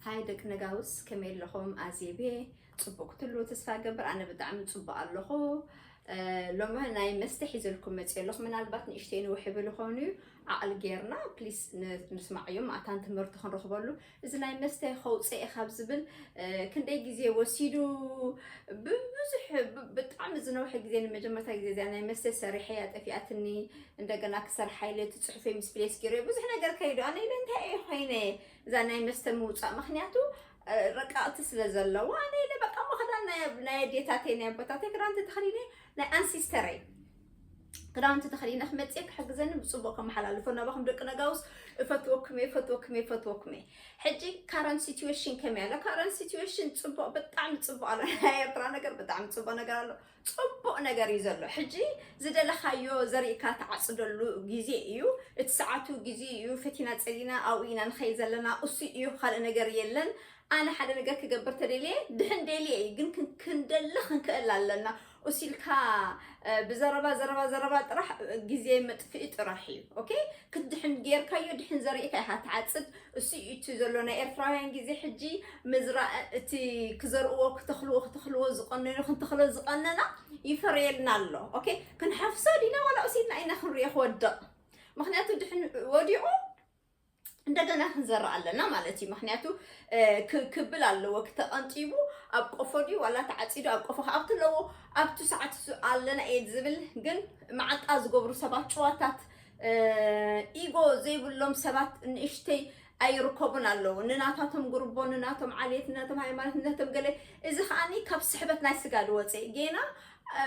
ሃይ ደቂ ነጋውስ፣ ከመይ ኣለኹም? ኣዜብ እየ። ጽቡቕ ክትህልዉ ተስፋ እገብር። ኣነ ብጣዕሚ ጽቡቕ ኣለኹ። እ፣ ሎሚ ናይ መስተ ሒዘልኩም መጽየ ኣለኹ። ምናልባት ንእሽተይ ንውሕ ይብል ይኸውን እዩ። ዓቕሊ ጌርና፣ ፕሊስ፣ ን-፣ ንስማዓዮ፣ ማእታን ትምህርቲ ክንረኽበሉ። እዚ ናይ መስተ ከውጽእ እየ ካብ ዝብል፣ እ፣ ክንደይ ግዜ ወሲዱ፣ ብብዙሕ፣ ብ-፣ ብጣዕሚ ዝነውሐ ግዜ፣ ንመጀመርታ ግዜ እዚኣ ናይ መስተ ሰሪሐያ ጠፊኣትኒ። እንደገና ክሰርሓ ኢለ እቲ ጽሑፈይ ምስ ፕሌስ ገይረ ብዙሕ ነገር ከይዱ። ኣነ ኢለ እንታይ እየ ኮይነ እዛ ናይ መስተ ምውጻእ? ምኽንያቱ፣ እ፣ ረቃቕቲ ስለ ዘለዋ፣ ኣነ ኢለ በቃ እሞ ክዳን ናይ፣ ናይ ኣዴታተይ፣ ናይ ኣቦታተይ ክዳውንቲ ተኸዲነ፣ ናይ ኣንሲስተረይ ክዳውንቲ ተኸዲነ ክመጽእ ክሕግዘኒ ብጽቡቕ ከመሓላልፎ ናባኹም ደቂ ነጋውስ እፈትወኩም እየ፣ እፈትወኩም እየ፣ እፈትወኩም እየ። ሕጂ ካረንት ሲትዌሽን ከመይ ኣሎ? ካረንት ሲትዌሽን ጽቡቕ፣ ብጣዕሚ ጽቡቕ ኣሎ። ናይ ኤርትራ ነገር ብጣዕሚ ጽቡቕ ነገር ኣሎ። ጽቡቕ ነገር እዩ ዘሎ። ሕጂ ዝደለኻዮ ዘሪእካ ትዓጽደሉ ግዜ እዩ። እቲ ሰዓቱ ግዜ እዩ። ፈቲና ጸሊና ኣብኡ ኢና ንኸይድ ዘለና። እሱ እዩ፣ ካልእ ነገር የለን። ኣነ ሓደ ነገር ክገብር ተደልየ፣ ድሕን ደልየ እዩ፣ ግን ክን-፣ ክንደሊ ክንክእል ኣለና። እሱ ኢልካ፣ እ፣ ብዘረባ፣ ዘረባ፣ ዘረባ ጥራሕ፣ እ፣ ግዜ መጥፍኢ ጥራሕ እዩ። ኦኬ? ክትድሕን ጌርካዮ፣ ድሕን ዘሪእካ ኢኻ ትዓጽድ። እሱ እዩ እቲ ዘሎ ናይ ኤርትራውያን ግዜ። ሕጂ ምዝራእ፣ እቲ ክዘርእዎ፣ ክተኽልዎ፣ ክተኽልዎ ዝቐነኑ፣ ክንተኽሎ ዝቐነና ይፈርየልና ኣሎ። ኦኬ? ክንሓፍሶ ዲና ዋላ እሱ ኢልና ኢና ክንሪኦ ክወድቕ? ምኽንያቱ ድሕን ወዲቑ እንደገና ክንዘርእ ኣለና ማለት እዩ። ምኽንያቱ፣ እ፣ ክ-፣ ክብል ኣለዎ፣ ክተቐንጢቡ ኣብ ቆፎ ድዩ ዋላ ተዓጺዱ ኣብ ቆፎ ከኣቱ ኣለዎ። ኣብቱ ሰዓት እሱ ኣለና እየ ዝብል፣ ግን መዓንጣ ዝገብሩ ሰባት፣ ጭዋታት፣ እ፣ ኢጎ ዘይብሎም ሰባት ንእሽተይ ኣይርከቡን ኣለዉ። ንናታቶም ጉርቦ፣ ንናቶም ዓሌት፣ ንናቶም ሃይማኖት፣ ንናቶም ገለ። እዚ ከኣኒ ካብ ስሕበት ናይ ስጋ ዝወፀ እዩ። ጌና፣ እ፣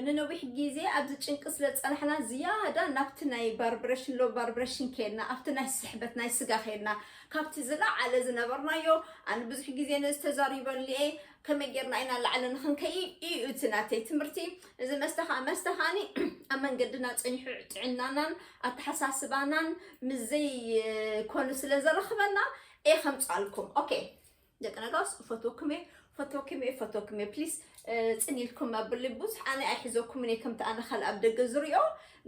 ንነዊሕ ግዜ ኣብዚ ጭንቂ ስለ ዝጸናሕና፣ ዝያዳ ናብቲ ናይ ባርብሬሽን፣ ሎ ባርብሬሽን ከድና፣ ኣብቲ ናይ ስሕበት ናይ ስጋ ከድና፣ ካብቲ ዝለዓለ ዝነበርናዮ። ኣነ ብዙሕ ግዜ ነዚ ተዛሪበሉ እየ፣ ከመይ ጌርና ኢና ላዕሊ ንኽንከይድ እዩ እቲ ናተይ ትምህርቲ። እዚ መስተ ከኣ፣ መስተ ከኣኒ ኣብ መንገድና ጸኒሑ ጥዕናናን ኣተሓሳስባናን ምስ ዘይኮኑ ስለ ዘረኽበና እየ ከምጽኣልኩም። ኦኬ። ደቂ ነጋውስ፣ እፈትወኩም እየ፣ እፈትወኩም እየ፣ እፈትወኩም እየ። ፕሊስ፣ እ፣ ጽን ኢልኩም ኣብሊ። ብዙሕ ኣነ ኣይሕዘኩምን እየ፣ ከምቲ ኣነ ካልእ ኣብ ደገ ዝሪኦ፣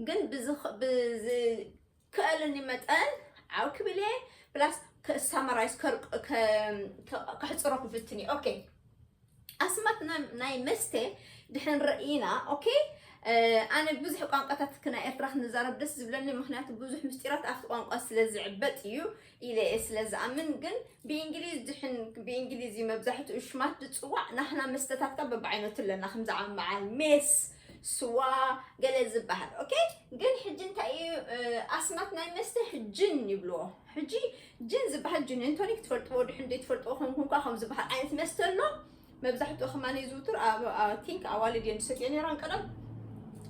ግን ብዝኽ-፣ ብዝክኣለኒ መጠን ዓው ክብል እየ። ፕላስ፣ ከሳመራይዝ፣ ከርቅ-፣ ከ-፣ ከ-፣ ከሕጽሮ ክፍትን እየ። ኦኬ። ኣስማት ናይ፣ ናይ መስተ ድሕን ርኢና፣ ኦኬ? እ፣ ኣነ ብዙሕ ቋንቋታት ክና ኤርትራ ክንዛረብ ደስ ዝብለኒ፣ ምኽንያቱ ብዙሕ ምስጢራት ኣብቲ ቋንቋ ስለ ዝዕበጥ እዩ ኢለ እየ ስለ ዝኣምን። ግን ብእንግሊዝ ድሕን፣ ብእንግሊዝ እዩ መብዛሕትኡ ሽማት ዝጽዋዕ። ናህና መስተታት ከኣ በብዓይነቱ ኣለና፣ ከምዚ ዓም በዓል ሜስ፣ ስዋ፣ ገለ ዝበሃል። ኦኬ? ግን ሕጂ እንታይ እዩ፣ እ፣ ኣስማት ናይ መስተ ጅን ይብልዎ። ሕጂ ጅን ዝበሃል፣ ጅን ኤንድ ቶኒክ ትፈልጥዎ ድሕን ዘይትፈልጥዎ ኮንኩም ከኣ፣ ከም ዝበሃል ዓይነት መስተ ኣሎ። መብዛሕትኡ ከማን ይዝውትር ኣብ፣ ኣብ ቲንክ ኣዋልድ እየን ዝሰትዮ ነይረን ቀደም።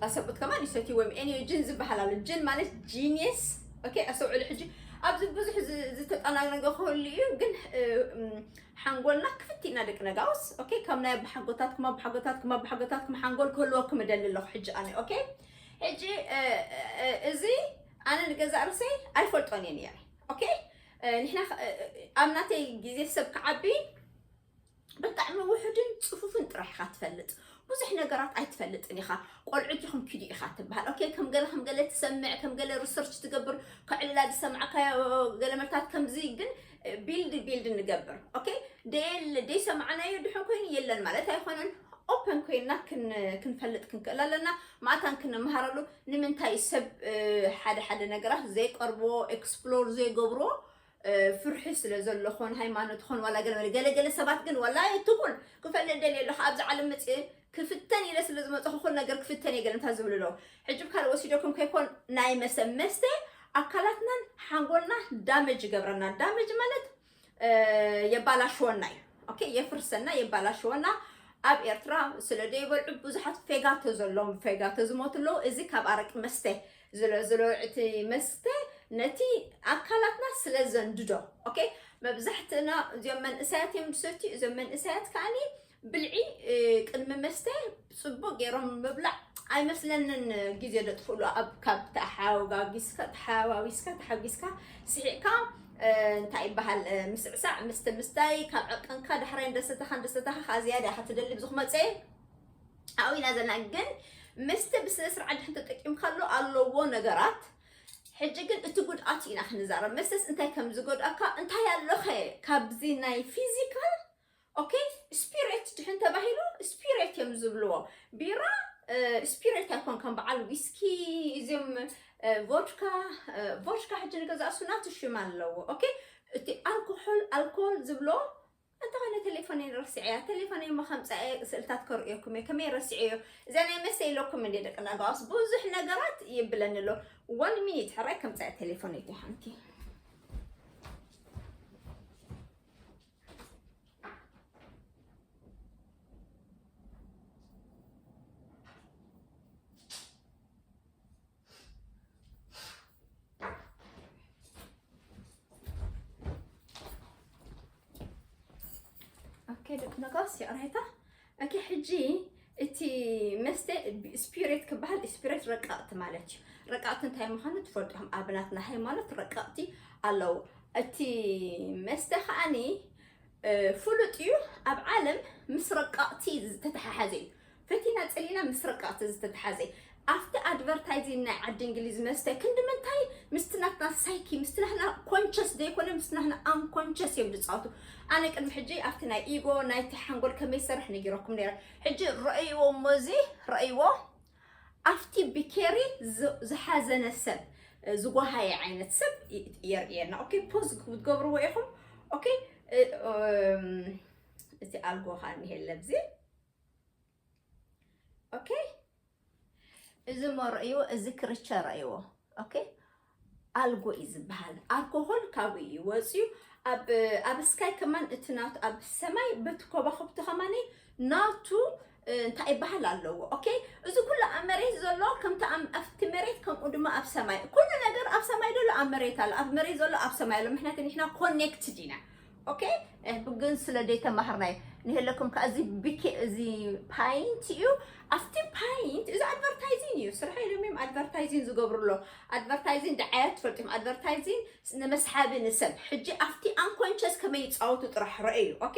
ኣሰብኡት ከማን ይሰትይዎ እዮም። ኤኒዌይ፣ ጅን ዝበሃል ኣሎ። ጅን ማለት ጂኒየስ። ኦኬ፣ ኣስተውዕሉ ሕጂ። ኣብዚ ብዙሕ ዝ-፣ ዝተጠናነገ ክህሉ እዩ፣ ግን፣ እ፣ እም፣ ሓንጎልና ክፍት ኢና ደቂ ነጋውስ። ኦኬ፣ ከም ናይ ኣቦሓጎታትኩም፣ ኣቦሓጎታትኩም፣ ኣቦሓጎታትኩም ሓንጎል ክህልወኩም እደሊ ኣለኹ ሕጂ ኣነ። ኦኬ፣ ሕጂ፣ እ፣ እ፣ እ፣ እዚ ኣነ ንገዛእ ርእሰይ ኣይፈልጦን እየ ነይረ። ኦኬ፣ እ፣ ንሕና ኸ-፣ እ፣ እ፣ ኣብ ናተይ ግዜ ሰብ ክዓቢ ብጣዕሚ ውሑድን ጽፉፍን ጥራሕ ኢኻ ትፈልጥ። ብዙሕ ነገራት ኣይትፈልጥን ኢኻ። ቆልዑት ኢኹም ኪዱ ኢኻ ትበሃል። ኦኬ፣ ከም ገለ ከም ገለ ትሰምዕ፣ ከም ገለ ሪሰርች ትገብር፣ ከዕልላ ዝሰማዕካዮ ገለ መልታት ከምዚ። ግን ቢልድ፣ ቢልድ ንገብር። ኦኬ፣ ደየለ፣ ደይሰማዕናዮ ድሕን ኮይኑ የለን ማለት ኣይኮነን። ኦፐን ኮይና ክን-፣ ክንፈልጥ ክንክእል ኣለና። ማእታን ክንመሃረሉ። ንምንታይ ሰብ፣ እ፣ ሓደ ሓደ ነገራት ዘይቀርቦ፣ ኤክስፕሎር ዘይገብሮ፣ እ፣ ፍርሒ ስለ ዘሎ ኾን፣ ሃይማኖት ኾን፣ ዋላ ገለ መለ-፣ ገለ ገለ ሰባት ግን ዋላ ኣይትኹን ክፈልጥ ደልየ ኣለኹ፣ ኣብዚ ዓለም መጽየ ክፍተን ኢለ ስለ ዝመጽኹ ኩሉ ነገር ክፍተን እየ ገለ እንታይ ዝብሉ ኣለዉ። ሕጂ ካልእ ወሲደኩም ከይኮን ናይ መሰ-፣ መስተ ኣካላትናን ሓንጎልና ዳመጅ ይገብረና። ዳመጅ ማለት፣ እ፣ የባላሽወና እዩ። ኦኬ፣ የፍርሰና፣ የባላሽወና። ኣብ ኤርትራ ስለ ዘይበልዑ ብዙሓት ፌጋቶ ዘለዎም፣ ፌጋቶ ዝሞቱ ኣለዉ። እዚ ካብ ኣረቂ መስተ ዝለ-፣ ዝለ-፣ እቲ መስተ ነቲ ኣካላትና ስለ ዘንድዶ። ኦኬ፣ መብዛሕትእና እዚኦም መንእሰያት እዮም ዝሰትዩ። እዞም መንእሰያት ከኣኒ ብልዒ፣ እ፣ ቅድሚ መስተ ጽቡቕ ገይሮም ምብላዕ ኣይመስለንን ግዜ ዘጥፍእሉ። ኣብ፣ ካብ ተሓዋጋጊስካ፣ ተሓዋዊስካ፣ ተሓጒስካ፣ ስሒቕካ፣ እ፣ እንታይ ይበሃል፣ እ፣ ምስዕሳዕ፣ መስተ ምስታይ፣ ካብ ዕርቅንካ ዳሕራይ እንደሰተኻ፣ እንደሰተኻ ከኣ ዝያዳ ኢኻ ትደሊ። ብዝኹ መጸ ኣብኡ ኢና ዘለና። ግን መስተ ብስነ ስርዓት ድሕን ተጠቂምካሉ ኣለዎ ነገራት። ሕጂ ግን እቲ ጉድኣት ኢና ክንዛረብ። መስተስ እንታይ ከም ዝጎድኣካ፣ እንታይ ኣሎኸ ካብዚ ናይ ፊዚካል፣ ኦኬ፣ ስፒሪት ድሕን ተባሂሉ ስፒሪት እዮም ዝብልዎ። ቢራ ስፒሪት ኣይኮን ከም በዓል ዊስኪ፣ እዚም ቮድካ፣ ቮድካ ሕጂ ንገዛእሱ ናቱ ሽም ኣለዎ። ኦኬ፣ እቲ ኣልኮሆል፣ ኣልኮል ዝብሎ እንተኾነ ቴሌፎነይ ረሲዐያ። ቴሌፎነይ እሞ ከምፀአ ስእልታት ከርእየኩም እየ። ከመይ ረሲዐዮ? እዚኣ ናይ መስተ ኢለኩም እንደ ደቂ ነጋውስ ብዙሕ ነገራት ይብለኒ ኣሎ። ዋን ሚኒት ሕራይ ከምፀአ ቴሌፎነይ እታ ሓንቲ። ኦኬ፣ ደቂ ነጋውስ ይቕሬታ። ኦኬ፣ ሕጂ እቲ መስተ ስፒሪት ክበሃል፣ ስፒሪት ረቃቕቲ ማለት እዩ። ረቃቕቲ እንታይ ምዃኑ ትፈልጡ ኢኹም። ኣብ ናትና ሃይማኖት ረቃቕቲ ኣለዉ። እቲ መስተ ከዓኒ ፍሉጥ እዩ። ኣብ ዓለም ምስ ረቃቕቲ ዝተተሓሓዘ እዩ። ፈቲና ጸሊና ምስ ረቃቕቲ ዝተተሓዘ እዩ። ኣብቲ ኣድቨርታይዚንግ ናይ ዓዲ እንግሊዝ መስተ ክንዲ ምንታይ ምስቲ ናትና ሳይኪ፣ ምስቲ ናትና ኮንቸስ ዘይኮነ ምስቲ ናትና ኣንኮንቸስ እዮም ዝጻወቱ። ኣነ ቅድሚ ሕጂ ኣብቲ ናይ ኢጎ ናይቲ ሓንጎል ከመይ ዝሰርሕ ነጊረኩም ነይረ። ሕጂ ረእይዎ እሞ እዚ ረእይዎ ኣብቲ ብኬሪ ዝ- ዝሓዘነ ሰብ ዝጓሃየ ዓይነት ሰብ ይ- የርእየና። ኦኬ፣ ፖዝ ክትገብርዎ ኢኹም። ኦኬ፣ እ- እም፣ እቲ ኣልጎ ኸኣ እኒሄ ለብዚ። ኦኬ፣ እዚ እሞ ረእይዎ፣ እዚ ክርቸ ረእይዎ። ኦኬ፣ ኣልጎ እዩ ዝበሃል። ኣልኮሆል ካብኡ እዩ ወፅዩ። ኣብ ኣብ ስካይ ከማን እቲ ናቱ ኣብ ሰማይ በቲ ኮባኽብቲ ከማን ናቱ እንታይ ይበሃል ኣለዎ። ኦኬ፣ እዚ ኩሉ ኣብ መሬት ዘሎ ከምቲ ኣብ ኣብቲ መሬት ከምኡ ድማ ኣብ ሰማይ ኩሉ ነገር ኣብ ሰማይ ዘሎ ኣብ መሬት ኣሎ፣ ኣብ መሬት ዘሎ ኣብ ሰማይ ኣሎ። ምክንያቱ ንሕና ኮኔክትድ ኢና። ኦኬ፣ ግን ስለ ዘይተማህርናዮ ንህለኩም ከ እዚ ቢኬ እዚ ፓይንት እዩ። ኣብቲ ፓይንት እዚ ኣድቨርታይዚንግ እዩ ስራሕ ኢሎም እዮም ኣድቨርታይዚንግ ዝገብሩ ኣሎ። ኣድቨርታይዚንግ ደዓያት ትፈልጡ እዮም። ኣድቨርታይዚንግ ንመስሓቢ ንሰብ። ሕጂ ኣብቲ ኣንኮንቸስ ከመይ ይፃወቱ ጥራሕ ረእዩ። ኦኬ፣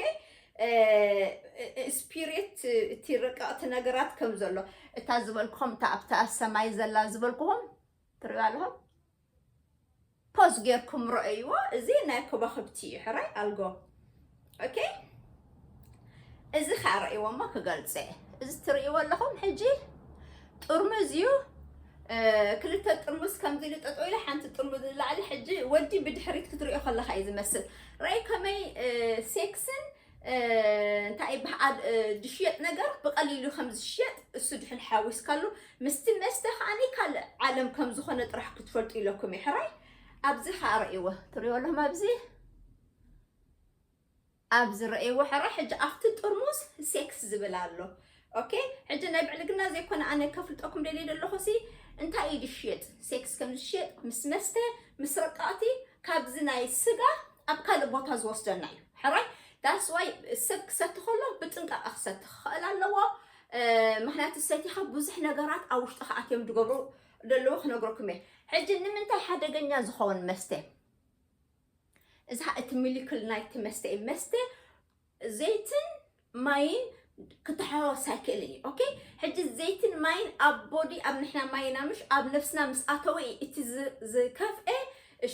ስፒሪት እቲ ረቀቕቲ ነገራት ከም ዘሎ እታ ዝበልኩኹም እታ ኣብታ ኣብ ሰማይ ዘላ ዝበልኩኹም ትሪኡ ኣለኹም። ፖዝ ጌርኩም ረእይዎ። እዚ ናይ ኮባኽብቲ እዩ ሕራይ ኣልጎ። ኦኬ፣ እዚ ከዓ ረእይዎ እሞ ክገልፀ። እዚ ትርእይዎ ኣለኹም ሕጂ ጥርሙዝ እዩ። ክልተ ጥርሙዝ ከምዚ ኢሉ ጠጠው ኢለ ሓንቲ ጥርሙዝ ንላዕሊ። ሕጂ ወዲ ብድሕሪት ክትሪኦ ከለካ እዩ ዝመስል። ረእይ ከመይ ሴክስን እንታይ ይበሃል ድሽየጥ ነገር ብቐሊሉ ከም ዝሽየጥ እሱ ድሕን ሓዊስካሉ ምስቲ መስተ ከዓኒ ካልእ ዓለም ከም ዝኾነ ጥራሕ ክትፈልጡ ኢለኩም እዩ ሕራይ። ኣብዚ ከዓ ረእይዎ ትሪኦ ኣለኹም ኣብዚ ኣብዚ ረእይዎ ሕራይ። ሕጂ ኣብቲ ጥርሙዝ ሴክስ ዝብል ኣሎ። ኦኬ፣ ሕጂ ናይ ብዕልግና ዘይኮነ ኣነ ከፍልጠኩም ደልየ ዘለኹ ሲ እንታይ እዩ ዝሽየጥ፣ ሴክስ ከም ዝሽየጥ ምስ መስተ ምስ ረቃቕቲ ካብዚ ናይ ስጋ ኣብ ካልእ ቦታ ዝወስደና እዩ ሕራይ። ዳስ ዋይ ሰብ ክሰቲ ከሎ ብጥንቃቐ ክሰቲ ክኽእል ኣለዎ። ምክንያቱ ሰቲኻ ብዙሕ ነገራት ኣብ ውሽጢ ከኣትዮም ዝገብሩ ዘለዉ ክነግረኩም እየ። ሕጂ ንምንታይ ሓደገኛ ዝኸውን መስተ? እዛ እቲ ሚሊክል ናይቲ መስተ እዩ። መስተ ዘይትን ማይን ክተሓዋወስ ኣይክእልን እዩ። ኦኬ፣ ሕጂ ዘይትን ማይን ኣብ ቦዲ ኣብ ንሕና ማይና ምሽ ኣብ ነፍስና ምስ ኣተወ እዩ እቲ ዝ- ዝከፍአ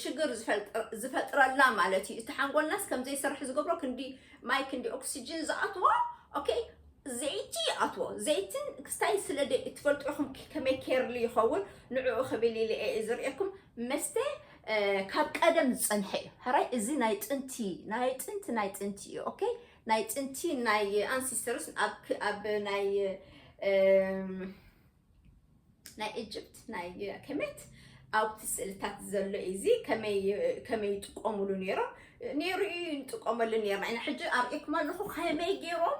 ሽግር ዝፈልጥ- ዝፈጥረልና ማለት እዩ። እቲ ሓንጎልናስ ከም ዘይሰርሕ ዝገብሮ ክንዲ ማይ ክንዲ ኦክሲጅን ዝኣትዎ። ኦኬ፣ ዘይቲ ይኣትዎ። ዘይትን ክስታይ ስለ ደ- ትፈልጡ ኢኹም ከመይ ኬርሊ ይኸውን ንዕኡ ክብል ኢለ እየ ዝርእየኩም። መስተ ካብ ቀደም ዝፀንሐ እዩ። ሕራይ እዚ ናይ ጥንቲ ናይ ጥንቲ ናይ ጥንቲ እዩ። ኦኬ፣ ናይ ጥንቲ ናይ ኣንሲስተርስ ኣብ ክ- ኣብ ናይ እም፣ ናይ ኢጅፕት ናይ ከመት ኣብቲ ስእልታት ዘሎ እዩ። እዚ ከመይ ከመይ ይጥቀሙሉ ነይሮም ነይሩ እዩ። ንጥቀመሉ ነርና ኢና። ሕጂ ኣርእየኩም ኣለኹ ከመይ ገይሮም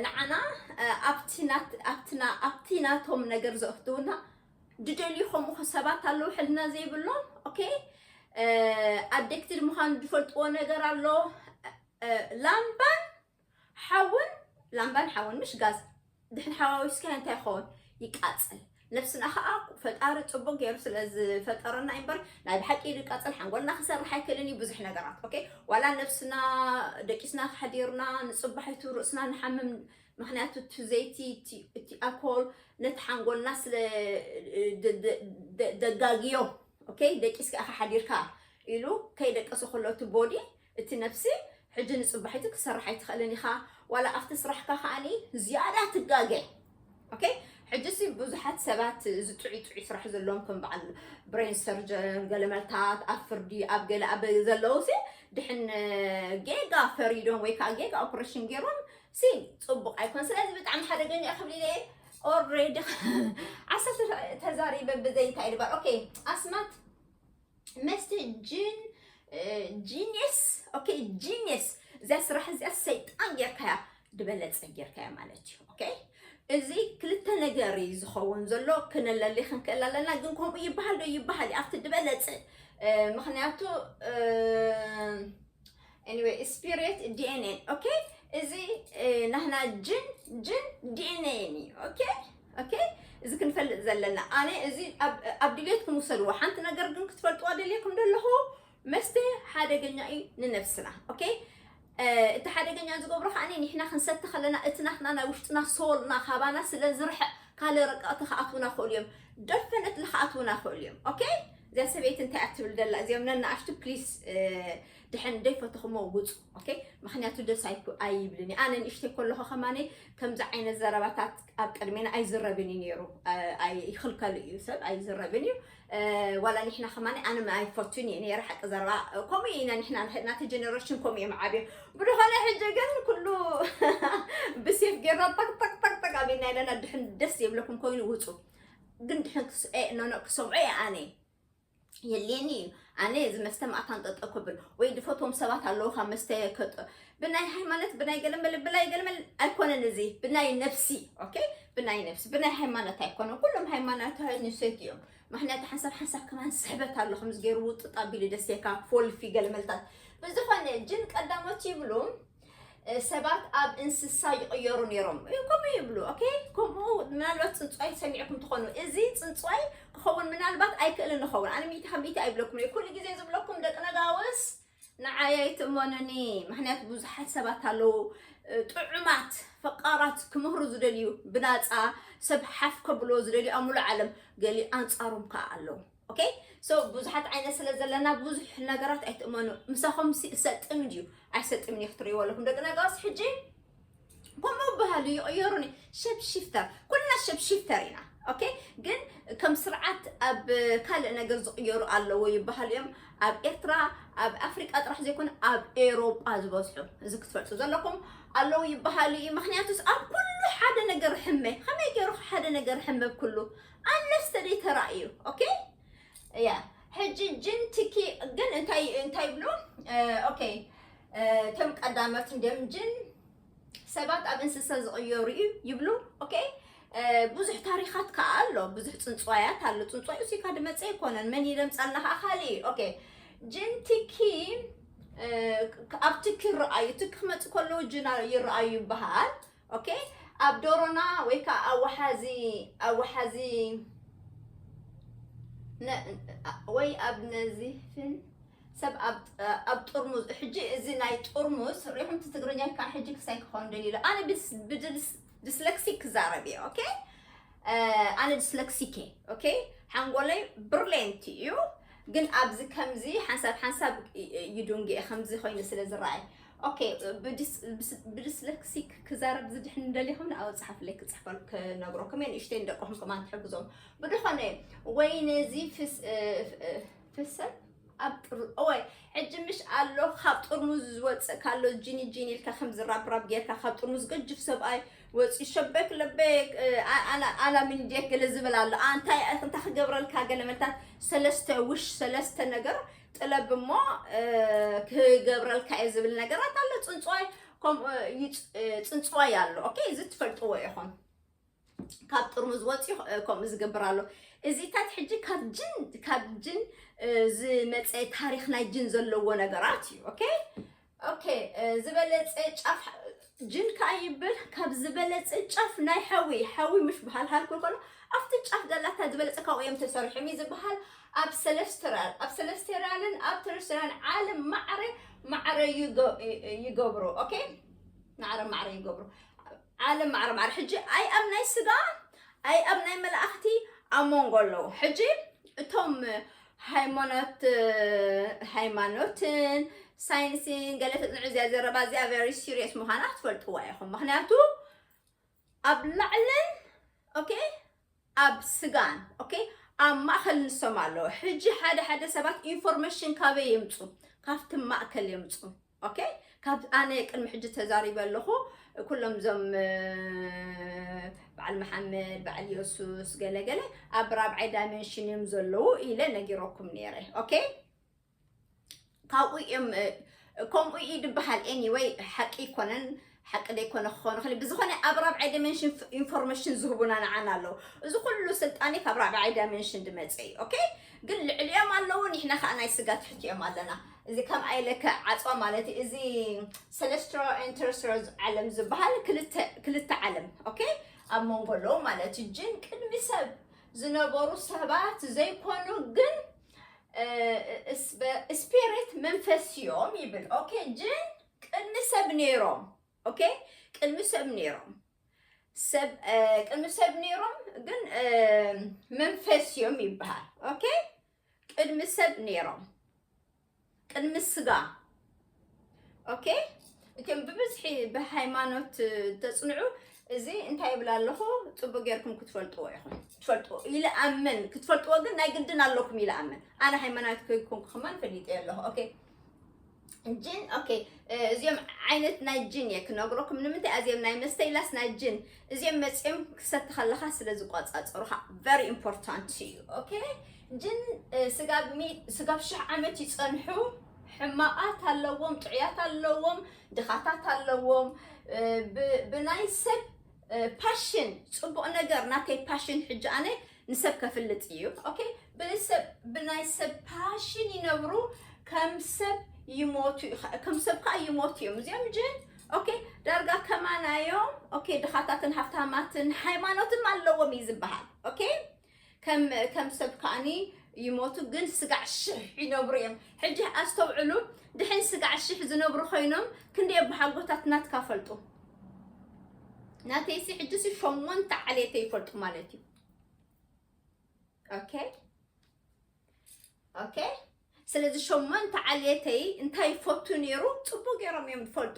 ንዓና ኣብቲ ናት- ኣብቲ ና- ኣብቲ ናቶም ነገር ዘእትውና ድደልዩ ከምኡ ሰባት ኣለዉ ሕልና ዘይብሎም። ኦኬ፣ ኣደክትድ ምዃኑ ዝፈልጥዎ ነገር ኣሎ። ላምባን ሓውን ላምባን ሓውን ምሽ ጋዝ ድሕን ሓዋዊስካ እንታይ ይኸውን? ይቃፀል። ነብስና ከዓ ፈጣሪ ፅቡቅ ገይሩ ስለ ዝፈጠረና እምበር ናይ ብሓቂ ይቃፀል ሓንጎልና ክሰርሕ ኣይክእልን እዩ። ብዙሕ ነገራት ኦኬ፣ ዋላ ነብስና ደቂስና ሓዲርና ንፅባሒቱ ርእስና ንሓምም። ምክንያቱ እቲ ዘይቲ እቲ- እቲ ኣልኮል ነቲ ሓንጎልና ስለ ደ- ደ- ደ- ደጋግዮ። ኦኬ፣ ደቂስካ ኢኻ ሓዲርካ ኢሉ ከይደቀሰ ከሎ እቲ ቦዲ፣ እቲ ነፍሲ፣ ሕጂ ንጽባሒቱ ክሰርሕ ኣይትኽእልን ኢኻ። ዋላ ኣብቲ ስራሕካ ከኣኒ ዝያዳ ትጋገ። ኦኬ፣ ሕጂ ሲ ብዙሓት ሰባት እዚ ጥዑይ ጥዑይ ስራሕ ዘለዎም ከም በዓል ብሬን ሰርጀን፣ ገለመልታት ኣብ ፍርዲ፣ ኣብ ገለ ኣብ ዘለዉ ሲ ድሕን ጌጋ ፈሪዶም ወይ ከዓ ጌጋ ኦፕሬሽን ገይሮም ሲ ጽቡቕ ኣይኮን። ስለዚ ብጣዕሚ ሓደገኛ እዩ ክብል ኢለ ኦልሬዲ ዓሰርተ ተዛሪበ ብዘይ እንታይ ድባል። ኦኬ፣ ኣስማት መስተ ጅን ጂኒየስ። ኦኬ፣ ጂኒየስ። እዚኣ ስራሕ እዚኣ ሰይጣን ጌርካያ፣ ድበለጸ ጌርካያ ማለት እዩ። ኦኬ፣ እዚ ክልተ ነገር እዩ ዝኸውን ዘሎ። ክነለሊ ክንክእል ኣለና። ግን ከምኡ ይበሃል ዶ ይበሃል እዩ ኣብቲ ድበለጸ? ምክንያቱ anyway፣ ስፒሪት ዲኤንኤን። ኦኬ፣ እዚ ናህና ጅን ጅን ዲኤንኤን እዩ። ኦኬ፣ ኦኬ፣ እዚ ክንፈልጥ ዘለና። ኣነ እዚ ኣብ ድልየትኩም ውሰድዎ። ሓንቲ ነገር ግን ክትፈልጥዋ ደልየኩም ደለኹ፣ መስተ ሓደገኛ እዩ ንነብስና። ኦኬ፣ እቲ ሓደገኛ ዝገብሮ ከዓ ንሕና ክንሰቲ ከለና እቲ ናትና ናይ ውሽጥና ሶልና ካባና ስለ ዝርሕቕ ካልእ ረቀቕቲ ክኣትውና ክእሉ እዮም፣ ደፈነት ክኣትውና ክእሉ እዮም። ኦኬ፣ እዚኣ ሰበይቲ እንታይ እያ ትብል ደላ? እዚኦም ነናኣሽቱ ፕሊስ ድሕን ደይፈተኹሞ ውፁ። ኦኬ፣ ምክንያቱ ደስ ኣይብልን። ኣነ ንእሽተይ ከለኹ ከማነ ከምዚ ዓይነት ዘረባታት ኣብ ቅድሜና ኣይዝረብን እዩ ነይሩ። ይኽልከሉ እዩ፣ ሰብ ኣይዝረብን እዩ። ዋላ ንሕና ከማነ ኣነ ኣይፈቱን እየ ነይረ ሓቂ ዘረባ። ከምኡ ኢና ንሕና፣ ናቲ ጀነሬሽን ከምኡ እዮም ዓብዮም። ብድኾነ ሕጂ ግን ኩሉ ብሴፍ ጌርና ጠቅጠቅጠቅጠቅ ኣቢልና ኢለና ድሕን ደስ የብለኩም ኮይኑ ውፁ። ግን ድሕን ክሰምዖ እየ ኣነ። የድልየኒ እዩ። ኣነ እዚ መስተ ማእታን ጠጠው ክብል ወይ ድፈትዎም ሰባት ኣለዉ ካብ መስተ ከጠ-፣ ብናይ ሃይማኖት፣ ብናይ ገለመለ፣ ብናይ ገለመለ ኣይኮነን። እዚ ብናይ ነፍሲ። ኦኬ፣ ብናይ ነፍሲ፣ ብናይ ሃይማኖት ኣይኮነን። ኩሎም ሃይማኖታውያን ሴት እዮም። ምክንያቱ ሓንሳብ ሓንሳብ ከማን ስሕበት ኣሎ፣ ከምዚ ገይሩ ውጥጥ ኣቢሉ ደሴካ ፎልፊ ገለመልታት። ብዝኾነ ጅን ቀዳሞት ይብሉ ሰባት ኣብ እንስሳ ይቕየሩ ነይሮም። ከምኡ ይብሉ። ኦኬ፣ ከምኡ ምናልባት ፅንፅዋይ ሰሚዕኩም ትኾኑ። እዚ ፅንፅዋይ ክኸውን ምናልባት ኣይክእልን ይኸውን። ኣነ ሚእቲ ካብ ሚእቲ ኣይብለኩም እየ። ኩሉ ግዜ ዝብለኩም ደቂ ነጋውስ ንዓይ ኣይትእመኑኒ። ምክንያቱ ብዙሓት ሰባት ኣለዉ ጥዑማት ፈቃራት ክምህሩ ዝደልዩ ብናፃ ሰብ ሓፍ ከብሎ ዝደልዩ ኣብ ሙሉእ ዓለም ገሊ ኣንፃሮም ከዓ ኣለዉ። ኦኬ፣ ሶ ብዙሓት ዓይነት ስለ ዘለና ብዙሕ ነገራት ኣይትእመኑ። ምሳኹም ሲ-፣ ሰጥም ድዩ ኣይሰጥምን እዩ ክትርእይዎ ኣለኩም። ደቂ ነጋውስ ሕጂ ከምኡ በሃሉ ይቕየሩኒ። ሸፕ ሽፍተር፣ ኩልና ሸፕ ሽፍተር ኢና። ኦኬ፣ ግን ከም ስርዓት ኣብ ካልእ ነገር ዝቕየሩ ኣለዎ ይበሃሉ እዮም። ኣብ ኤርትራ፣ ኣብ ኣፍሪቃ ጥራሕ ዘይኮነ ኣብ ኤሮጳ ዝበዝሑ፣ እዚ ክትፈልጡ ዘለኩም ኣለዉ ይበሃሉ እዩ። ምክንያቱስ ኣብ ኩሉ ሓደ ነገር ሕመ፣ ከመይ ገይሩ ሓደ ነገር ሕመ ኣብ ኩሉ ኣነስ ተደይ ተራእዩ። ኦኬ፣ እያ። ሕጂ ጅን ትኪ ግን እንታይ፣ እንታይ ይብሉ? ኦኬ፣ ከም ቀዳመት እንዲም ጅን ሰባት ኣብ እንስሳ ዝቕየሩ እዩ ይብሉ። ኦኬ፣ ብዙሕ ታሪኻት ከዓ ኣሎ፣ ብዙሕ ፅንፅዋያት ኣሎ። ፅንፅዋይ እሱ ካብ ድመፀ ኣይኮነን፣ መን ይደምፃልና ከዓ ካልእ እዩ። ኦኬ፣ ጅን ትኪ ኣብ ትኪ ይረኣዩ፣ ትኪ ክመፅእ ከለዉ ጅን ይረኣዩ ይበሃል። ኦኬ፣ ኣብ ዶሮና ወይ ከዓ ኣብ ወሓዚ፣ ኣብ ወሓዚ ነ-፣ ወይ ኣብ ነዚፍን ሰብ ኣብ፣ ኣብ ጥርሙዝ፣ ሕጂ እዚ ናይ ጥርሙዝ ሪኹም እቲ ትግርኛ ከዓ ሕጂ ክሳይ ክኸውን ደሊለ። ኣነ ብስ-፣ ብድልስ-፣ ድስለክሲክ ክዛረብ እየ። ኦኬ፣ ኣነ ድስለክሲክ እየ። ኦኬ፣ ሓንጎለይ ብርሌንት እዩ፣ ግን ኣብዚ ከምዚ ሓንሳብ ሓንሳብ ይዱንግየ ከምዚ ኮይኑ ስለ ዝረኣይ። ኦኬ፣ ብድስ-፣ ብስ-፣ ብድስለክሲክ ክዛረብ ዝድሕን ደሊኹም ንኣው ጸሓፍለይ ክጽሕፈል ክነግረኩም እየ። ንእሽተይ ንደቅኹም ከማን ትሕግዞም። ብድኾነ ወይ ነዚ ፍስ-፣ እ፣ እ፣ ፍሰል ኣብ ጥር-፣ ኦይ፣ ሕጂ ምሽ ኣሎ ካብ ጥርሙዝ ዝወጽእ ካሎ ጂኒ ጂኒ ኢልካ ከም ዝራብራብ ጌርካ ካብ ጥርሙዝ ገጅፍ ሰብኣይ ወጺ ሸበክ ለበክ፣ እ፣ ኣ-፣ ኣና፣ ኣና ምን ዲየክ ገለ ዝብል ኣሎ። ኣንታይ፣ እንታይ ክገብረልካ ገለ መልታት ሰለስተ ውሽ፣ ሰለስተ ነገር ጥለብ እሞ፣ እ፣ ክገብረልካ እየ ዝብል ነገራት ኣሎ። ጽንጽዋይ ከምኡ፣ እ፣ ይጽ-፣ እ፣ ጽንጽዋይ ኣሎ። ኦኬ፣ እዚ ትፈልጥዎ ኢኹም። ካብ ጥርሙዝ ወፂኡ፣ እ፣ ከምኡ ዝገብር ኣሎ። እዚታት ሕጂ ካብ ጅን፣ ካብ ጅን፣ እ፣ ዝመፀ ታሪኽ ናይ ጅን ዘለዎ ነገራት እዩ። ኦኬ? ኦኬ፣ እ፣ ዝበለፀ ጫፍ ጅን ከዓ ይብል፣ ካብ ዝበለፀ ጫፍ ናይ ሓዊ፣ ሓዊ ምሽ በሃል ሃልኩ ከሎ፣ ኣብቲ ጫፍ ዘላታ ዝበለፀ ካብኡ እዮም ተሰሪሖም እዩ ዝበሃል። ኣብ ሰለስቴራል፣ ኣብ ሰለስቴራልን ኣብ ተረስትራልን ዓለም ማዕረ፣ ማዕረ ይገ-፣ ይ-፣ ይገብሩ። ኦኬ? ማዕረ፣ ማዕረ ይገብሩ። ዓለም ማዕረ፣ ማዕረ። ሕጂ ኣይ ኣብ ናይ ስጋ፣ ኣይ ኣብ ናይ መላእኽቲ ኣብ መንጎ ኣለዉ። ሕጂ እቶም ሃይማኖት ሃይማኖትን ሳይንስን ገለ ተፅንዑ እዚኣ ዘረባ እዚኣ very serious ምዃና ክትፈልጥዋ ኢኹም። ምክንያቱ ኣብ ላዕልን okay ኣብ ስጋን okay ኣብ ማእከል ንሶም ኣለዉ። ሕጂ ሓደ ሓደ ሰባት ኢንፎርሜሽን ካበይ የምፁ? ካብቲ ማእከል የምፁ። okay ካብ ኣነ ቅድሚ ሕጂ ተዛሪበ ኣለኹ። ኩሎም ዞም በዓል መሓመድ በዓል የሱስ ገለገለ ኣብ ራብዓይ ዳይሜንሽን እዮም ዘለዉ ኢለ ነጊረኩም ነይረ። okay ካብኡ እዮም ከምኡ እዩ ዝበሃል። Anyway ሓቂ ይኮነን ሓቂ ዘይኮነ ክኾን ይኽእል። ብዝኾነ ኣብ ራብዓይ ዳይሜንሽን ኢንፎርሜሽን ዝህቡና ንዓና ኣለዉ። እዚ ኩሉ ስልጣኔ ካብ ራብዓይ ዳይሜንሽን ዝመፀ እዩ። okay ግን ልዕሊኦም ኣለዉ፣ ንሕና ከዓ ናይ ስጋ ትሕቲኦም ኣለና። እዚ ከም ኣይለከ ዓፅዋ ማለት እዩ። እዚ celestial and terrestrial ዓለም ዝበሃል ክልተ ክልተ ዓለም okay ኣብ መንጎ ኣለዉ ማለት እዩ። ጅን ቅድሚ ሰብ ዝነበሩ ሰባት ዘይኮኑ ግን spirit መንፈስ እዮም ይብል። okay ጅን ቅድሚ ሰብ ነይሮም። okay ቅድሚ ሰብ ነይሮም። ሰብ ቅድሚ ሰብ ነይሮም ግን መንፈስ እዮም ይበሃል። okay ቅድሚ ሰብ ነይሮም ቅድሚ ስጋ። okay እቲኦም ብብዝሒ ብሃይማኖት ተፅንዑ እዚ እንታይ ይብል ኣለኹ? ፅቡቅ ጌርኩም ክትፈልጥዎ ኢኹም። ክትፈልጥዎ ኢለ ኣምን ክትፈልጥዎ ግን ናይ ግድን ኣለኩም ኢለ ኣምን። ኣነ ሃይማኖት ከይኮንኩ ከማን ፈሊጠ ኣለኹ። okay ጅን okay እዚኦም ዓይነት ናይ ጅን እየ ክነግረኩም። ንምንታይ እዚኦም ናይ መስተ ኢላስ ናይ ጅን እዚኦም መፅኦም ክሰቲ ከለካ ስለ ዝቆፃፀሩካ very important እዩ። okay ጅን ስጋብ ሚ- ስጋብ ሽሕ ዓመት ይፀንሑ። ሕማቃት ኣለዎም፣ ጥዑያት ኣለዎም፣ ድኻታት ኣለዎም። ብ- ብናይ ሰብ ፓሽን ፅቡቅ ነገር ናተይ ፓሽን ሕጂ ኣነ ንሰብ ከፍልጥ እዩ። okay ብሰብ ብናይ ሰብ ፓሽን ይነብሩ። ከም ሰብ ይሞቱ ይኸ- ከም ሰብ ከዓ ይሞቱ እዮም እዚኦም ጅን። okay ዳርጋ ከማናዮም okay ድኻታትን ሃፍታማትን ሃይማኖትን ኣለዎም እዩ ዝበሃል። okay ከም ከም ሰብ ከዓኒ ይሞቱ ግን ስጋዕ ሽሕ ይነብሩ እዮም። ሕጂ ኣስተውዕሉ። ድሕን ስጋዕ ሽሕ ዝነብሩ ኮይኖም ክንደይ ኣቦሓጎታት ናትካ ፈልጡ? ናተይሲ ሕጂሲ ሸሞንተ ዓሌተ ይፈልጡ ማለት እዩ። okay okay ስለዚ ሸሞንተ ዓሌተይ እንታይ ይፈቱ ነይሩ ፅቡቅ ገይሮም እዮም ዝፈልጡ።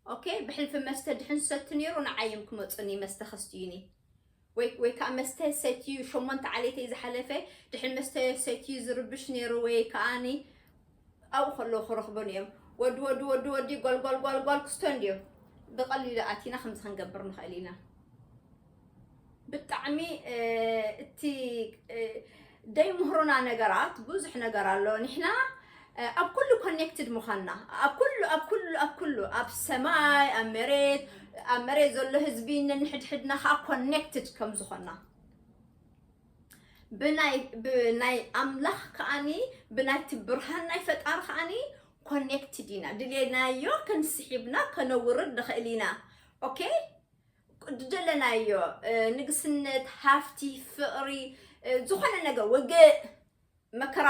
okay ብሕልፊ መስተ ድሕን ዝሰቲ ነይሩ ንዓይ እዮም ክመፁኒ መስተ ከስትዩኒ። ወይ ወይ ከዓ መስተ ሰትዩ ሸሞንተ ዓሌተይ ዝሓለፈ ድሕን መስተ ሰትዩ ዝርብሽ ነይሩ ወይ ከዓኒ ኣብኡ ከለዉ ክረኽቦን እዮም። ወዲ ወዲ ወዲ ወዲ ጓል ጓል ጓል ጓል ክስቶ እንድዮም። ብቐሊሉ ኣቲና ከምዚ ክንገብር ንኽእል ኢና። ብጣዕሚ እቲ ደይ ምህሩና ነገራት ብዙሕ ነገር ኣሎ። ንሕና ኣብ ኩሉ ኮኔክትድ ምዃንና ኣብ ኩሉ ኣብ ኩሉ ኣብ ኩሉ ኣብ ሰማይ ኣብ መሬት ኣብ መሬት ዘሎ ህዝቢ ነንሕድሕድና ከዓ ኮኔክትድ ከም ዝኾንና ብናይ ብናይ ኣምላኽ ከዓኒ ብናይቲ ብርሃን ናይ ፈጣሪ ከዓኒ ኮኔክትድ ኢና። ድልየናዮ ክንስሒብና ከነውርድ ንኽእል ኢና። okay ዝደለናዮ ንግስነት፣ ሃፍቲ፣ ፍቕሪ፣ ዝኾነ ነገር፣ ውግእ፣ መከራ።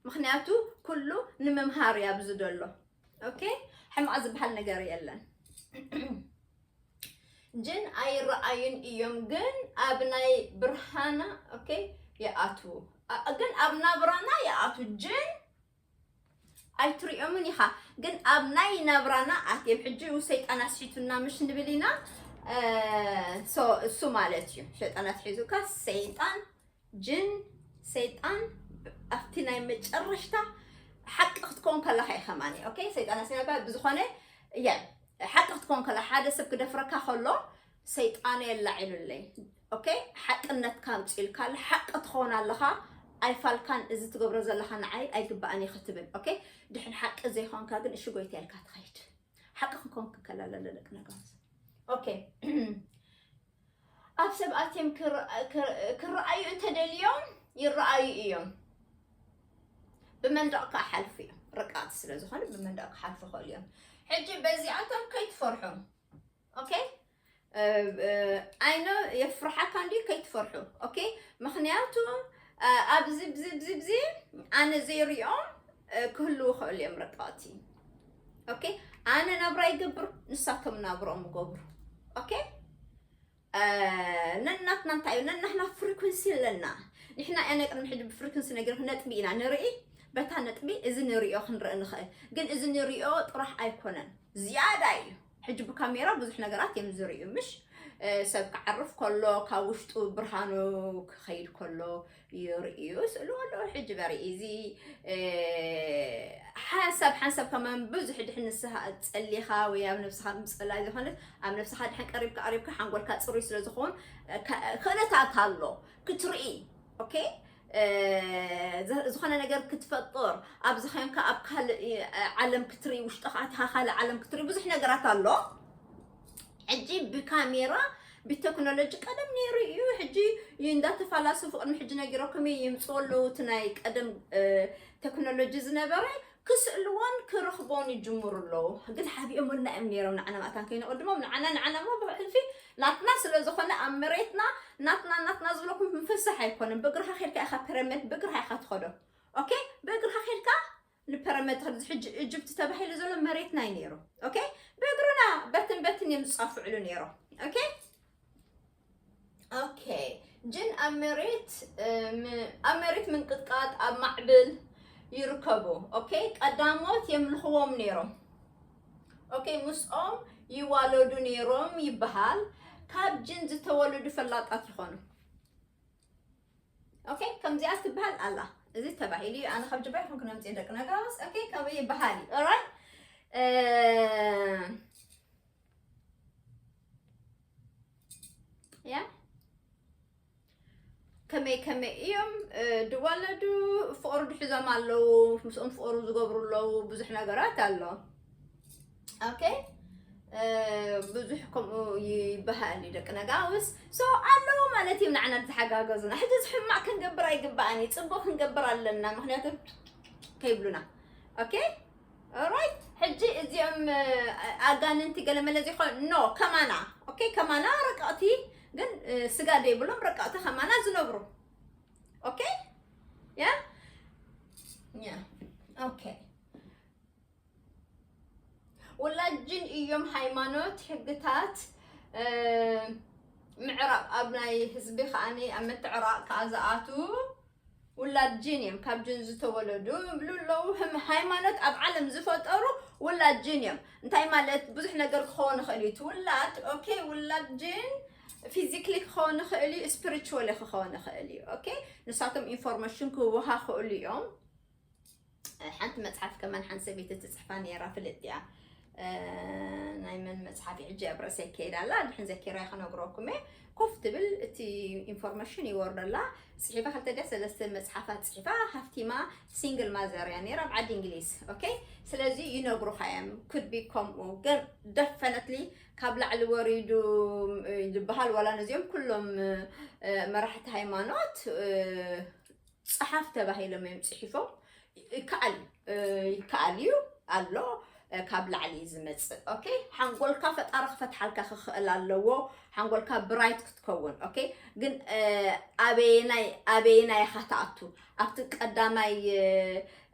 ምኽንያቱ ኩሉ ንምምሃር እያ ኣብዚ ዘሎ። okay ሕማቕ ዝበሃል ነገር የለን። ጅን ኣይረኣዩን እዮም ግን ኣብ ናይ ብርሃና okay ይኣትዉ። ግን ኣብ ናብራና ይኣትዉ። ጅን ኣይትሪኦምን ኢኻ ግን ኣብ ናይ ናብራና ኣትዮም። ሕጂ ሰይጣን ኣስሒቱና ምሽ ንብል ኢና። እሱ ማለት እዩ ሰይጣን ኣትሒዙካ ሰይጣን ጅን ሰይጣን ኣብቲ ናይ መጨረሽታ ሓቂ ክትከውን ከለካ እዩ ከማኒ okay ሰይጣን ኣስሒቱካ ብዝኾነ እያ ሓቂ ክትከውን ከላ ሓደ ሰብ ክደፍረካ ከሎ ሰይጣን የላዒሉለይ okay ሓቅነትካ ኣምፅልካ ሓቂ ትኸውን ኣለኻ። ኣይፋልካን እዚ ትገብሮ ዘለካ ንዓይ ኣይግባእን እዩ ክትብል okay ድሕን ሓቂ ዘይኮንካ ግን እሺ ጎይታ ኢልካ ትኸይድ። ሓቂ ክንኮን ክንከላለ ደቂ ነገራት okay ኣብ ሰብ ኣትዮም ክረኣዩ እንተደልዮም ይረኣዩ እዮም። ብመንደቕ ክሓልፉ እዮም። ርቃት ስለ ዝኾነ ብመንደቕ ክሓልፉ ይኽእሉ እዮም። ሕጂ በዚኣቶም ከይትፈርሑ okay ኣይኖ የፍርሓካ እንዲ ከይትፈርሑ okay ምኽንያቱ ኣብዚ ብዚ ብዚ ብዚ ኣነ ዘይሪኦም ክህልዉ ይኽእሉ እዮም ርቃቲ okay ኣነ ናብራ ይገብር ንሳቶም ናብሮም ይገብሩ okay ነናትና እንታይ እዩ ነናትና ፍሪኩንሲ ኣለና። ንሕና ኢና ቅድሚ ሕጂ ብፍሪኩንሲ ነጊርኩ ነጥቢ ኢና ንርኢ። በታ ነጥቢ እዚ ንሪኦ ክንርኢ ንኽእል፣ ግን እዚ ንሪኦ ጥራሕ ኣይኮነን፣ ዝያዳ እዩ። ሕጂ ብካሜራ ብዙሕ ነገራት እዮም ዝርእዩ፣ ምሽ? እ፣ ሰብ ክዓርፍ ከሎ፣ ካብ ውሽጡ ብርሃኑ ክኸይድ ከሎ ይርእዩ። ስእሉ ኣለዉ። ሕጂ በርኢ እዚ፣ እ፣ ሓንሳብ ሓንሳብ ከማን ብዙሕ ድሕን ንስኻ ጸሊኻ ወይ ኣብ ነብስኻ ምጸላይ ዝኾነት፣ ኣብ ነብስኻ ድሕን ቀሪብካ ቀሪብካ ሓንጎልካ ጽሩይ ስለ ዝኸውን፣ እ፣ ከ-፣ ክእለታት ኣሎ ክትርኢ። ኦኬ? እ፣ ዝ-፣ ዝኾነ ነገር ክትፈጥር፣ ኣብ ዝኾንካ ኣብ ካልእ፣ እ፣ ዓለም ክትርኢ፣ ውሽጥኻ ኣቲኻ ካልእ ዓለም ክትርኢ ብዙሕ ነገራት ኣሎ። ሕጂ ብካሜራ ብቴክኖሎጂ ቀደም ነይሩ እዩ። ሕጂ ዩ እንዳተፋላሰፉ ቅድሚ ሕጂ ነጊረኩም እየ፣ ይምፅኡ ኣለዉ። እቲ ናይ ቀደም፣ እ፣ ቴክኖሎጂ ዝነበረ ክስእልዎን ክረኽቦን ይጅምሩ ኣለዉ። ግን ሓቢኦምልና እዮም ነይሮም፣ ንዓና ማእታን ከይነቐድሞም፣ ንዓና፣ ንዓና እሞ ብሕልፊ ናትና ስለ ዝኾነ ኣብ መሬትና ናትና፣ ናትና ዝብለኩም ምፍሳሕ ኣይኮነን። ብእግርኻ ኬድካ ኢኻ ፐረመት፣ ብእግርኻ ኢኻ ትኸዶ። ኦኬ? ብእግርኻ ኬድካ ንፐረመት ትኸድ። እዚ ሕጂ ኢጅፕት ተባሂሉ ዘሎ መሬትና እዩ ነይሩ። ኦኬ? ብእግርና በትን በትን እዮም ዝጻፍዕሉ ነይሮም። ኦኬ? ኦኬ። ጅን ኣብ መሬት፣ እ፣ ም-፣ ኣብ መሬት ምንቅጥቃጥ፣ ኣብ ማዕብል ይርከቡ። ኦኬ? ቀዳሞት የምልኽዎም ነይሮም። ኦኬ? ምስኦም ይዋለዱ ነይሮም ይበሃል። ካብ ጅን ዝተወለዱ ፈላጣት ይኾኑ። ኦኬ? ከምዚኣ ትበሃል ኣላ። እዚ ተባሂሉ እዩ። ኣነ ካብ ጅባ ይኹን ክነምጽእ ደቂ ነጋውስ። ኦኬ? ካብ ይበሃል እዩ። ኦራይት? እ፣ ያ? ከመይ ከመይ እዮም፣ እ፣ ድዋለዱ? ፍቕሩ ድሒዞም ኣለዉ፣ ምስኦም ፍቕሩ ዝገብሩ ኣለዉ፣ ብዙሕ ነገራት ኣሎ። ኦኬ? እ፣ ብዙሕ ከምኡ ይበሃል እዩ ደቂ ነጋውስ። ሶ ኣለዉ ማለት እዮም ንዓና ዝሓጋገዙና። ሕጂ እዚ ሕማቕ ክንገብር ኣይግባእን እዩ፣ ጽቡቕ ክንገብር ኣለና፣ ምኽንያቱ ከይብሉና። ኦኬ? ኦራይት? ሕጂ እዚኦም፣ እ፣ ኣጋንንቲ ገለመለ ዘይኮኑ፣ ኖ፣ ከማና። ኦኬ? ከማና ረቀቕቲ፣ ግን፣ እ፣ ስጋ ዘይብሎም ረቀቕቲ ከማና ዝነብሩ። ኦኬ? ያ? ያ። ኦኬ። ውላድ ጅን እዮም። ሃይማኖት፣ ሕግታት፣ እ፣ ምዕራቕ ኣብ ናይ ህዝቢ ከኣኒ ኣብ ምትዕራቕ ከኣ ዝኣትዉ ውላድ ጅን እዮም። ካብ ጅን ዝተወለዱ ይብሉ ኣለዉ። ህም-፣ ሃይማኖት ኣብ ዓለም ዝፈጠሩ ውላድ ጅን እዮም። እንታይ ማለት? ብዙሕ ነገር ክኸውን ይኽእል እዩ። እቲ ውላድ፣ ኦኬ፣ ውላድ ጅን ፊዚክሊ ክኸውን ይኽእል እዩ፣ ስፒሪቹዋሊ ክኸውን ይኽእል እዩ። ኦኬ፣ ንሳቶም ኢንፎርሜሽን ክወሃ ክእሉ እዮም። ሓንቲ መጽሓፍ ከማን ሓንቲ ሰበይቲ ትጽሕፋ ነይራ፣ ፍልጥ እያ። እ፣ ናይ መን መጽሓፍ እዩ? ሕጂ ኣብ ርእሰይ ከይድ ኣላ፣ ድሕን ዘኪረ ክነግረኩም እየ። ኮፍ ትብል፣ እቲ ኢንፎርሜሽን ይወርደላ። ጽሒፋ ክልተ ድያ ሰለስተ መጽሓፋት ጽሒፋ፣ ሃፍቲማ ሲንግል ማዘር እያ ነይራ ኣብ ዓዲ እንግሊዝ። ኦኬ? ስለዚ ይነግሩኻ እዮም፣ ኩድ ቢ ከምኡ። ግን ደፈነትሊ ካብ ላዕሊ ወሪዱ፣ እ፣ ዝበሃል፣ ዋላ ነዚኦም ኩሎም፣ እ፣ መራሕቲ ሃይማኖት፣ እ፣ ጸሓፍ ተባሂሎም እዮም ጽሒፎም። ይከኣል እዩ፣ እ፣ ይከኣል እዩ ኣሎ፣ እ፣ ካብ ላዕሊ እዩ ዝመጽእ። ኦኬ? ሓንጎልካ ፈጣሪ ክፈትሓልካ ክኽእል ኣለዎ፣ ሓንጎልካ ብራይት ክትከውን። ኦኬ? ግን፣ እ፣ ኣበየናይ፣ ኣበየናይ ኢኻ ትኣቱ? ኣብቲ ቀዳማይ፣ እ፣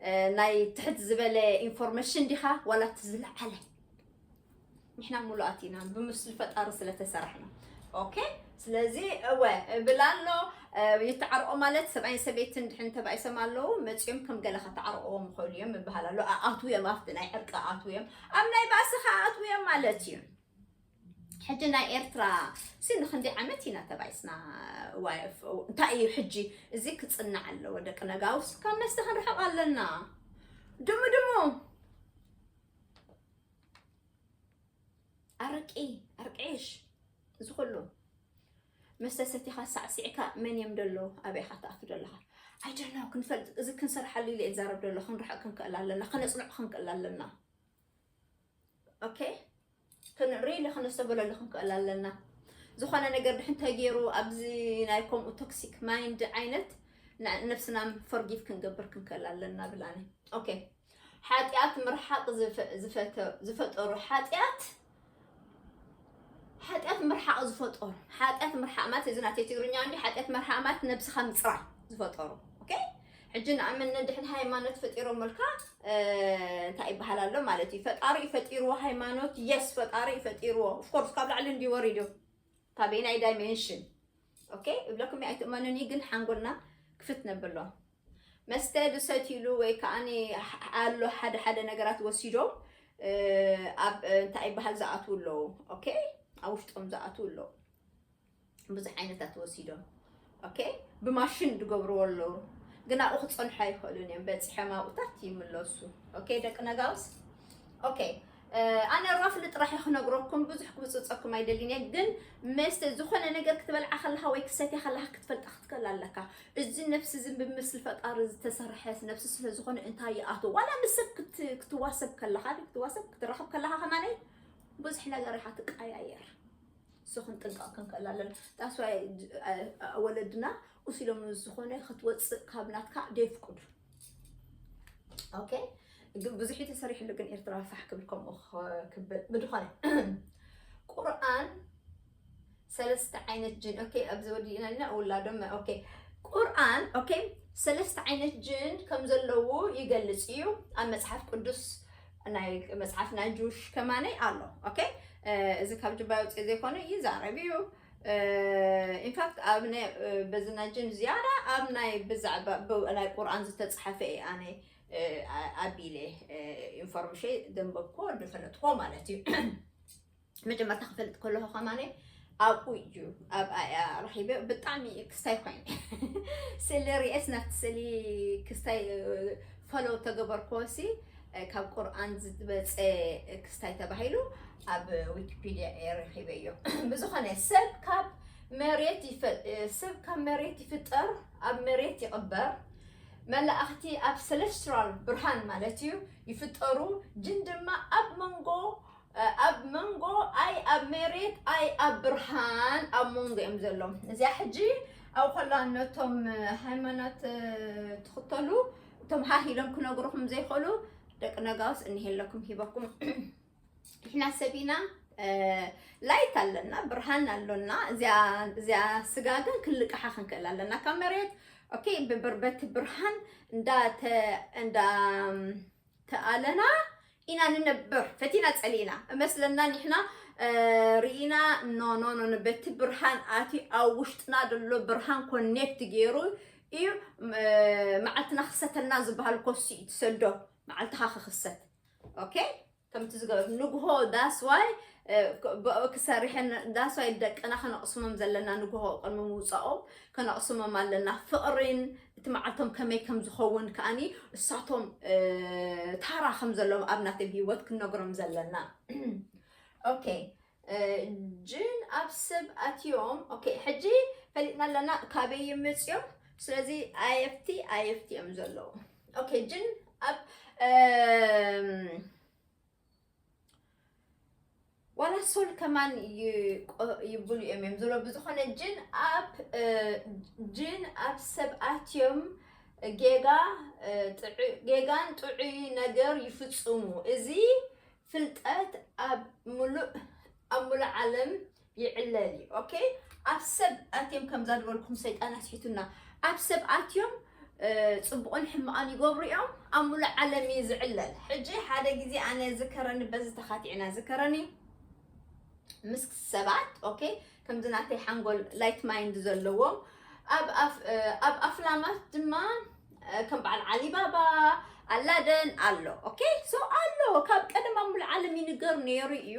እ፣ ናይ ትሕት ዝበለ ኢንፎርሜሽን ዲኻ፣ ዋላ እቲ ዝለዓለ? ንሕና ሙሉኣት ኢና፣ ብምስሊ ፈጣሪ ስለ ተሰራሕና። ኦኬ? ስለዚ፣ እወ፣ እብል ኣሎ፣ እ፣ ይተዓርቆ ማለት ሰብኣይን ሰበይትን ድሕን ተባኢሶም ኣለዉ፣ መጺኦም ከም ገለ ከተዓርቅዎም ይኽእሉ እዮም ይበሃል ኣሎ። ኣኣትዉ እዮም፣ ኣብቲ ናይ ዕርቂ ኣኣትዉ እዮም፣ ኣብ ናይ ባእሲ ከኣ ኣኣትዉ እዮም ማለት እዩ። ሕጂ ናይ ኤርትራ ሲ ንክንደይ ዓመት ኢና ተባኢስና? ዋይ፣ እፍ-፣ እንታይ እዩ ሕጂ? እዚ ክጽናዕ ኣለዎ ደቂ ነጋውስ፣ ካብ መስተ ክንርሕቕ ኣለና። ድሙ ድሙ። ኣረቂ፣ ኣረቂ ዕሽ፣ እዚ ኩሉ መስተ ሰቲኻ ሳዕሲዕካ መን እዮም ደለዉ? ኣበይ ኢኻ ትኣቱ ደለኻ? I don't know፣ ክንፈልጥ፣ እዚ ክንሰርሓሉ ኢለ እየ ዝዛረብ ደለኹ። ክንርሕቕ ክንክእል ኣለና፣ ከነጽንዖ ክንክእል ኣለና። ኦኬ? ክን-፣ ሪሊ ክነስተብህለሉ ክንክእል ኣለና። ዝኾነ ነገር ድሕን ተገይሩ ኣብዚ ናይ ከምኡ ቶክሲክ ማይንድ ዓይነት ን-፣ ነብስና ፎርጊቭ ክንገብር ክንክእል ኣለና ብላኒ። ኦኬ። ሓጢኣት ምርሓቕ ዝፈ-፣ ዝፈተ-፣ ዝፈጠሩ ሓጢኣት፣ ሓጢኣት ምርሓቕ ዝፈጠሩ፣ ሓጢኣት ምርሓቕ ማለት እዚ ናተይ ትግርኛ እንዲ፣ ሓጢኣት ምርሓቕ ማለት ነብስኻ ምጽራይ ዝፈጠሩ። ኦኬ? ሕጂ ንኣምን ነድሕን ሃይማኖት ፈጢሮምልካ፣ እ፣ እንታይ ይበሃል ኣሎ ማለት እዩ? ፈጣሪ እዩ ፈጢርዎ ሃይማኖት፣ የስ፣ ፈጣሪ እዩ ፈጢርዎ። ኦፍ ኮርስ፣ ካብ ላዕሊ እንዲ ወሪዱ። ካበየናይ ዳይሜንሽን? ኦኬ? እብለኩም እየ፣ ኣይትእመኑኒ፣ ግን ሓንጎልና ክፍት ነብሎ። መስተ ዝሰትይሉ ወይ ከዓኒ ኣሎ ሓደ ሓደ ነገራት ወሲዶም ኣብ እንታይ ይበሃል ዝኣትዉ ኣለዉ። ኦኬ፣ ኣብ ውሽጦም ዝኣትዉ ኣለዉ። ብዙሕ ዓይነታት ወሲዶም ኦኬ፣ ብማሽን ዝገብርዎ ኣለዉ። ግን ኣብኡ ክፀንሑ ኣይኽእሉን እዮም። በፂሖም ኣብኡታት ይምለሱ። ኦኬ ደቂ ነጋውስ። ኦኬ፣ ኣነ ራፍሊ ጥራሕ ክነግረኩም ብዙሕ ክብፅፀኩም ኣይደልን እየ። ግን መስተ ዝኾነ ነገር ክትበልዓ ከለኻ ወይ ክሰትያ ከለኻ ክትፈልጣ ክትክእል ኣለካ። እዚ ነፍሲ እዚ ብምስሊ ፈጣሪ ዝተሰርሐ ነፍሲ ስለ ዝኾነ እንታይ ይኣትዎ ዋላ ምስ ሰብ ክትዋሰብ ከለኻ ክትዋሰብ ክትራኸብ ከለኻ ከማነይ ብዙሕ ነገር ኢኻ ትቀያየር። እሱ ክንጥንቀቕ ክንክእል ኣለና። ዳስዋይ ወለድና ኡስ ኢሎም ዝኾነ ክትወፅእ ካብ ናትካ ደይፍቅዱ። ኦኬ፣ ግን ብዙሕ ተሰሪሕሉ ግን ኤርትራ ፋሕ ክብል ከምኡ ክብል ብድኾነ ቁርኣን ሰለስተ ዓይነት ጅን። ኦኬ፣ ኣብዚ ወዲእና ልና ውላዶም። ኦኬ፣ ቁርኣን ኦኬ ሰለስተ ዓይነት ጅን ከም ዘለዉ ይገልጽ እዩ ኣብ መጽሓፍ ቅዱስ። ናይ መጽሓፍ ናይ ጁሽ ከማነይ ኣሎ። ኦኬ፣ እዚ ካብ ጅባ ውፅእ ዘይኮነ ይዛረብ እዩ። ኢንፋክት ኣብ በዚ ናይ ጅን ዝያዳ ኣብ ናይ ብዛዕባ ናይ ቁርኣን ዝተፅሓፈ እየ ኣነ ኣቢለ ኢንፎርሜሽን ደንበብኮ ዝፈለጥኮ ማለት እዩ። መጀመርታ ክፈልጥ ከለኹ ከማነ ኣብኡ እዩ ኣብ ኣያ ረኺበ ብጣዕሚ ክስታይ ኮይነ ስእሊ ሪኤስ ናብቲ ስእሊ ክስታይ ፈለው ተገበርክዎ ሲ ካብ ቁርኣን ዝበፀ ክስታይ ተባሂሉ ኣብ ዊኪፒድያ እየ ረኺበዮ። ብዝኾነ ሰብ ካብ መሬት ሰብ ካብ መሬት ይፍጠር፣ ኣብ መሬት ይቕበር፣ መላእኽቲ ኣብ ሰለስቲራል ብርሃን ማለት እዩ ይፍጠሩ። ጅን ድማ ኣብ መንጎ ኣብ መንጎ ኣይ ኣብ መሬት ኣይ ኣብ ብርሃን ኣብ መንጎ እዮም ዘለዉ። እዚኣ ሕጂ ኣብ ኮላ ነቶም ሃይማኖት ትኽተሉ እቶም ሃህ ኢሎም ክነግሩኹም ዘይኽእሉ ደቂ ነጋውስ እኒሄለኩም ሂበኩም። ንሕና ሰብ ኢና፣ ላይት ኣለና፣ ብርሃን ኣሎና። እዚኣ ስጋ ግን ክንልቅሓ ክንክእል ኣለና ካብ መሬት። ኦኬ፣ በቲ ብርሃን እንዳ ተኣለና ኢና ንነብር። ፈቲና ጸሊእና እመስለና ንሕና ርኢና ኖ ኖ ኖ በቲ ብርሃን ኣቲ ኣብ ውሽጥና ዘሎ ብርሃን ኮኔክት ገይሩ እዩ መዓልትና ክሰተልና ዝበሃል ኮሲ እዩ ትሰዶ መዓልትኻ ክክሰት። ኦኬ፣ ከምቲ ዝገ ንግሆ ዳስዋይ ብኡ ክሰርሐን ዳስዋይ ደቅና ከነቕስሞም ዘለና ንግሆ ቅድሚ ምውፃኦም ከነቕስሞም ኣለና። ፍቕሪን እቲ መዓልቶም ከመይ ከም ዝኸውን ከኣኒ እሳቶም ታራ ከም ዘለዎም ኣብ ናተይ ህይወት ክንነግሮም ዘለና። ኦኬ፣ ጅን ኣብ ሰብ ኣትዮም። ኦኬ፣ ሕጂ ፈሊጥና ኣለና ካበይ ይመፅዮም። ስለዚ ኣየፍቲ ኣየፍቲ እዮም ዘለዉ። ኦኬ፣ ጅን ኣብ ዋላ ሶል ከማን ይብሉ እዮም እዮም ዘሎ። ብዝኾነ ጅን ኣብ ጅን ኣብ ሰብ ኣትዮም ጌጋ ጌጋን ጥዑይ ነገር ይፍጽሙ። እዚ ፍልጠት ኣብ ሙሉእ ኣብ ሙሉእ ዓለም ይዕለል እዩ። ኦኬ፣ ኣብ ሰብ ኣትዮም ከምዛ ዝበልኩም ሰይጣን ኣስሒቱና። ኣብ ሰብ ኣትዮም ጽቡቕን ሕማቕን ይገብሩ እዮም። ኣብ ሙሉእ ዓለም እዩ ዝዕለል። ሕጂ ሓደ ግዜ ኣነ ዝከረኒ በዚ ተኻቲዕና ዝከረኒ ምስ ሰባት ኦኬ ከምዚ ናተይ ሓንጎል ላይት ማይንድ ዘለዎም ኣብ ኣፍላማት ድማ ከም በዓል ዓሊባባ ኣላደን ኣሎ። ኦኬ ሶ ኣሎ ካብ ቀደም ኣብ ሙሉእ ዓለም ይንገር ነይሩ እዩ።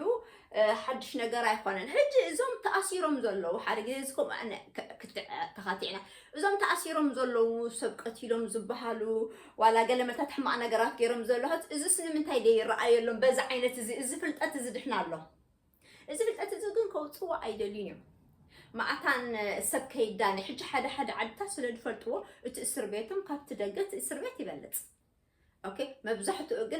ሓድሽ ነገር ኣይኮነን። ሕጂ እዞም ተኣሲሮም ዘለዉ ሓደ ግዜ ዝከምኡ ተኻቲዕና እዞም ተኣሲሮም ዘለዉ ሰብ ቀቲሎም ዝበሃሉ ዋላ ገለ መታት ሕማቕ ነገራት ገይሮም ዘለዉ እዚ ስንምንታይ ደይ ይረኣየሎም በዚ ዓይነት እዚ እዚ ፍልጠት እዚ ድሕና ኣሎ። እዚ ፍልጠት እዚ ግን ከውፅዎ ኣይደልዩን እዮም። መዓታን ሰብ ከይዳነ ሕጂ ሓደ ሓደ ዓድታት ስለ ዝፈልጥዎ እቲ እስር ቤቶም ካብቲ ደገ እቲ እስር ቤት ይበልፅ። ኦኬ መብዛሕትኡ ግን